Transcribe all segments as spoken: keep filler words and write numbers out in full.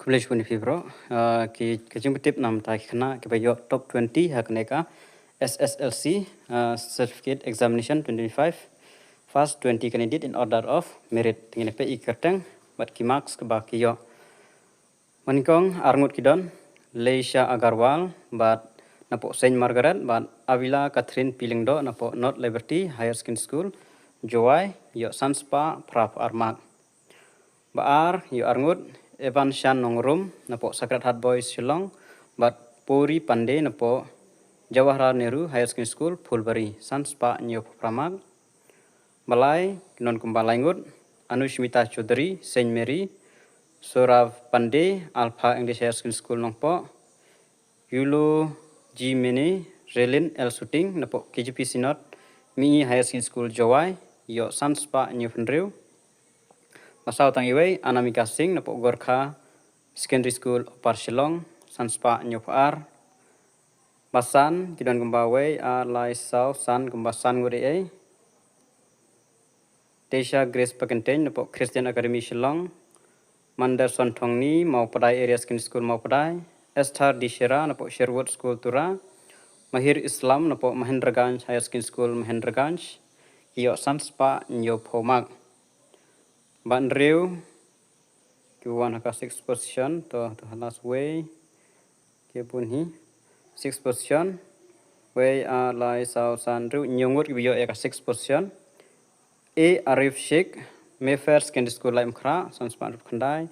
Khublei shibun ïa phi baroh. Ah, ki, ka jingpyntip namar ki khynnah kiba ïoh top twenty ha kane ka S S L C, ah, Certificate Examination twenty twenty-five. First twenty candidate in order of merit. Te ngin ïa peit ïa ki kyrteng bad ki marks kiba ki ïoh. Manyngkong arngut ki don, Leisha Agarwal bad napoh Saint Margaret bad Avila Catherine P Lyngdoh napoh North Liberty Higher Secondary School, Jowai, ïoh san spah phra phew ar mark. Ba ar ïoh arngut, Evan Shan Nongrum napoh Sacred Heart Boys Shillong bad Puri Pandey napoh Jawaharlal Nehru Higher Secondary School, Phulbari, san spah hynñiew phew phra mark. Ba lai, ki don kumba lai ngut, Anushmita Chaudhary, Saint Mary, Saurav Pandey, Alpha English Higher Secondary School Nongpoh, Yulo G Mene, Relin L Suting napoh K J P Synod Mihngi Higher Secondary School, Jowai, ïoh san spah hynñiew phew hynriew. Ba saw tang iwei, Anamika Singh napoh Gorkha Secondary School, Upper Shillong, san spah hynñiew phew ar. Ba san, ki don kumba wei, ar, lai, saw, san, kumba san ngut ei ei. Tesha Grace Pakenteng napoh Christian Academy Shillong, Manderson Thongni, Mawpadai Area Secondary School, Mawpadai, Esther D Shira napoh Sherwood School, Tura, Mahir Islam napoh Mahendraganj Higher Secondary School, Mahendraganj, ki ïoh san spah hynñiew phew mark. Ba hynriew, ki wan ha ka sixth position, to, to ha last wei. Ki bun hi. Sixth position. Wei, ar, lai, saw, san, hynriew, hynñiew ngut kiba ïoh ïa ka sixth position. A Arif Sheikh, Mayfair Secondary School, Laitumkhrah, san spah hynriew phew khyndai.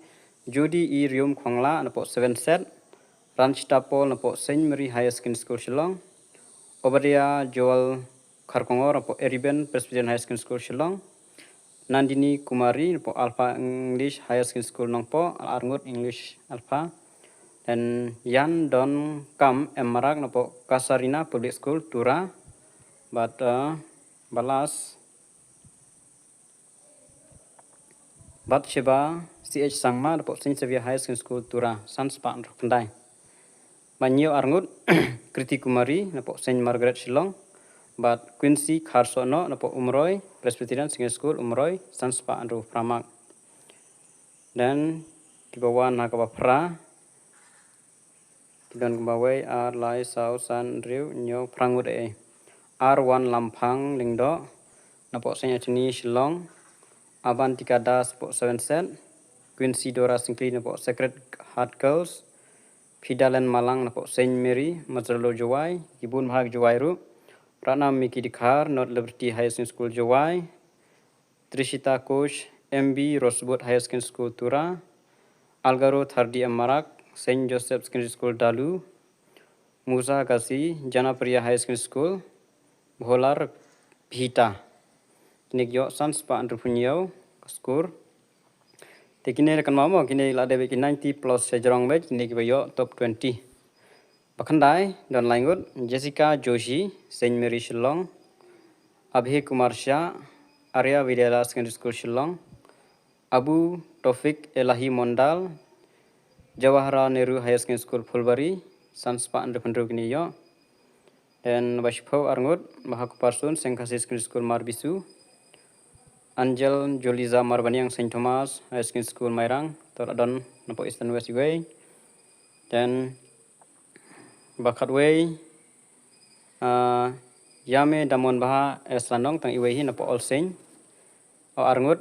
Judy E Rium Khongla napoh Seven Set, Ranchita Paul napoh Saint Mary Higher Secondary School, Shillong. Obadiah Joel Kharkongor napoh Eriben Presbyterian Higher Secondary School, Shillong. Nandini Kumari napoh Alpha English Higher Secondary School, Nongpoh, ar ngut English Alpha. Then Yan Don Kam M Marak napoh Kasarina Public School, Tura. Bad, uh, ba last, Bathsheba C H Sangma napoh Saint Xavier Higher Secondary School, Tura, san spah hynriew phew khyndai. Ba hynñiew arngut, Kriti Kumari napoh Saint Margaret Shillong, bad Quincy Kharsohnoh napoh Umroi Presbyterian Secondary School, Umroi, san spah hynriew phew phra mark. Then kiba wan ha kaba phra, ki don kumba wei, ar, lai, saw, san, hynriew, hynñiew, phra ngut ei ei. Arwan Lamphang Lyngdoh napoh Saint Anthony Shillong, Abantika Das napoh Seven Set, Quincy Dora Syngkli napoh Sacred Heart Girls, Phidalen Malang napoh Saint Mary Masrolo, Jowai, ki bun bha ki Jowai ruh, Ratnam Miki Dkhar, North Liberty Higher Secondary School, Jowai, Trishita Kosh, M B Rosebud Higher Secondary School, Tura, Algaro Thardi M Marak, Saint Joseph Secondary School, Dalu, Musa Gasi, Janapriya Higher Secondary School, Bholar Bhita. Kine ki ïoh san spah hynriew phew hynñiew ka score. Te kine la kynmaw mo, kine la dei beit ki ninety plus sha jrong beit, kine kiba ïoh top twenty. Ba khyndai, don lai ngut, Jessica Joshi, Saint Mary Shillong, Abhik Kumar Shah, Arya Vidyalaya Secondary School, Shillong, Abu Tofik Elahi Mondal, Jawaharlal Nehru Higher Secondary School, Phulbari, san spah hynriew phew hynriew kine ïoh. Then ba shiphew arngut, Bahakuparsun, Saint Khasi Secondary School, Marbisu, Angel Joliza Marbaniang, Saint Thomas Higher Secondary School, Mairang, to la don napoh Eastern West iwei. Then ba khatwei, ah, Yame Damon Baha S Lanong, tang iwei hi napoh All Saint. Ba arngut,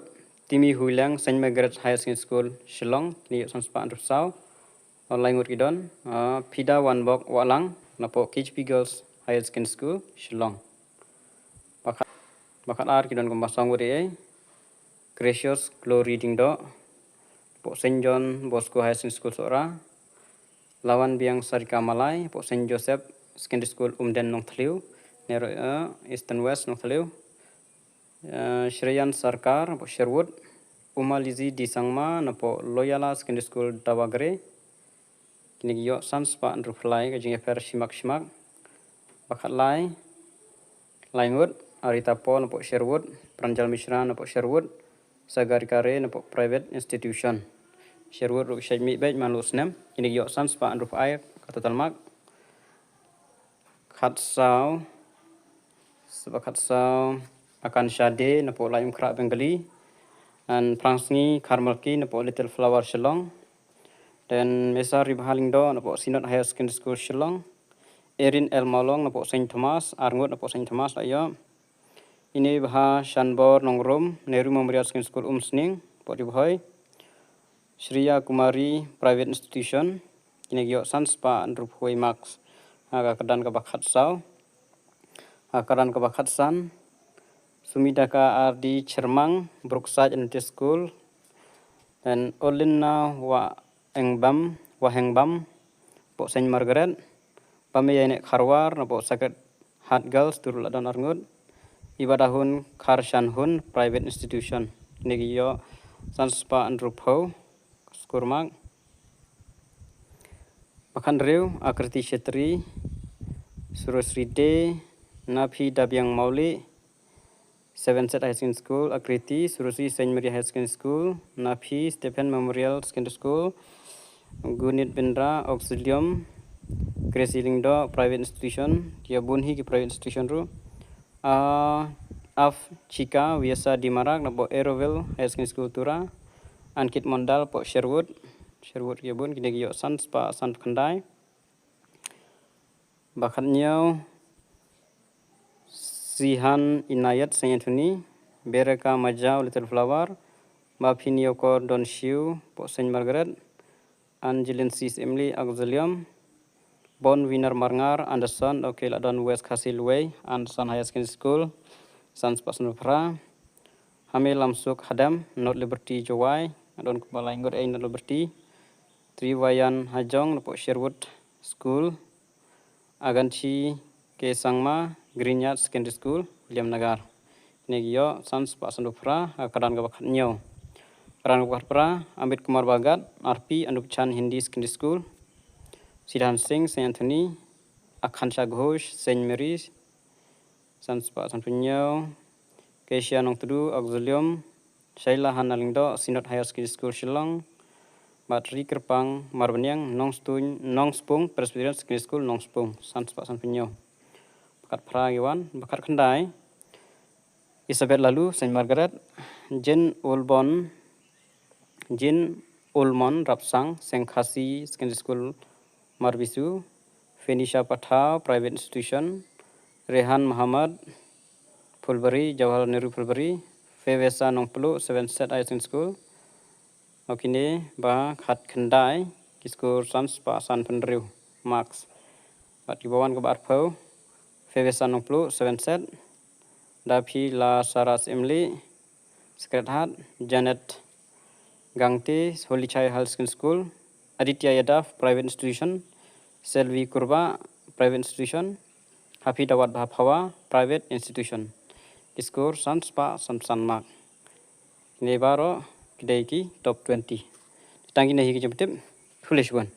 Timi Huiliang, Saint Margaret Higher Secondary School, Shillong, kine ïoh san spah hynriew phew saw. Ba lai ngut ki don, ah, Phida Wanbok Wahlang napoh K G P Girls Higher Secondary School, Shillong. Ba khat, ba khatar ki don kumba saw ngut ei ei. Gracious Glory Lyngdoh napoh Saint John Bosco Higher Secondary School, Sohra. Lawan Biang Sarika Malai napoh Saint Joseph Secondary School, Umden, Nongthylliew, ne ro, eh, Eastern West, Nongthylliew. Eh, Shreyan Sarkar napoh Sherwood, Uma Lizzy D Sangma napoh Loyola Secondary School, Dawagre. Kine ki ïoh san spah hynriew phew lai, ka jingïapher shimak shimak. Ba khatlai, lai ngut, Arita Paul napoh Sherwood, Pranjal Mishra napoh Sherwood, Sagarika Ray napoh Private Institution Sherwood ruh shait mih beit man la u snem. Kine ki ïoh san spah hynriew phew ar ka total mark. Khatsaw, sba khatsaw, Akansha Dey napoh Laitumkhrah Bengali, and Prangsngi Kharmalki napoh Little Flower Shillong, Then Mesa Ribha Lyngdoh napoh Synod Higher Secondary School Shillong. Erin L Mawlong napoh Saint Thomas, arngut napoh Saint Thomas la ïoh. Inebha Shanbor Nongrum, Nehru Memorial Secondary School Umsning, Port Ri Bhoi. Shreya Kumari Private Institution, kine ki ïoh san spah hynriewphew marks. Ha ka kyrdan kaba khatsaw. Ha ka kyrdan kaba khatsan, Sumidaka R D Chyrmang, Brookside Adventist School. Then Olinna Wahengbam, Wahengbam, poh Saint Margaret. Bameiaineh Kharwar napoh Sacred Heart Girls, tu ruh la don arngut. Ibadahun Kharshanhun Private Institution, kine ki ïoh san spah hynriewphew score mark. Ba khathynriew, Akriti Chetri, Surasri Dey, Naphi Dabiang Mawlieh, Seven Set Higher Secondary School, Akriti, Surasri Saint Mary Higher Secondary School, Naphi Stephen Memorial Secondary School, Gunit Bindra Auxilium, Gracie Lyngdoh Private Institution, ki ïa bun hi ki private institution ruh. Ah, Af Chika Wiesa Dimarak napoh Aeroville Higher Secondary School Tura, Ankit Mondal poh Sherwood, Sherwood ki ïa bun, kine ki ïoh san spah sanphew khyndai. Ba khathynñiew, Sihan Inayat Saint Anthony, Bereka Majau Little Flower, Baphi Niokor Donshiu poh Saint Margaret, Angeline Sis Emily Auxilium, Bon Winer Marngar Anderson, okay, la don West Khasi Luwei Anderson Higher Secondary School, san spah sanphew phra. Hame Lamsuk Hadem, North Liberty Jowai, la don kumba lai ngut ei North Liberty. Triwayan Hajong napoh Sherwood School, Aganchi K Sangma, Green Yard Secondary School, Williamnagar. Kine ki ïoh san spah sanphew phra, ha ka kyrdan kaba khathynñiew. Kyrdan kaba khatphra, Amit Kumar Bhagat, R P Anupchand Hindi Secondary School, Sidhan Singh Saint Anthony, Akansha Ghosh Saint Mary's, san spah sanphew hynñiew. Kesia Nongtdu Auxilium, Shaila Hana Lyngdoh Synod Higher Secondary School Shillong, bad Ri Kyrpang Marbaniang Nongstuin, Nongspung Presbyterian Secondary School Nongspung, san spah sanphew hynñiew. Ba khatphra ki wan, ba khatkhyndai, Elizabeth Lalu Saint Margaret, Jin Ulbon, Jin Ulmon Rapsang Sengkhasi Secondary School Marbisu, Phoenicia Pathao Private Institution, Rehan Muhammad Phulbari, Jawaharlal Nehru Phulbari, Fevesa Nongpluh Seven Set Higher Secondary School. Kine ba khatkhyndai, ki score san spah sanphew hynriew marks. Bad ki ba wan kaba arphew, Fevesa Nongpluh Seven Set, Daphi Lazarus Emily Sacred Heart, Janet Gangte Holy Child Higher Secondary School, Aditya Yadav Private Institution, Selvi Kurbah Private Institution, Happy Dawat Bhaphawa Private Institution. Ki score san spah sanphew san mark. Kine baroh ki dei ki top twenty. Tang kine hi ki jingpyntip. Khublei shibun.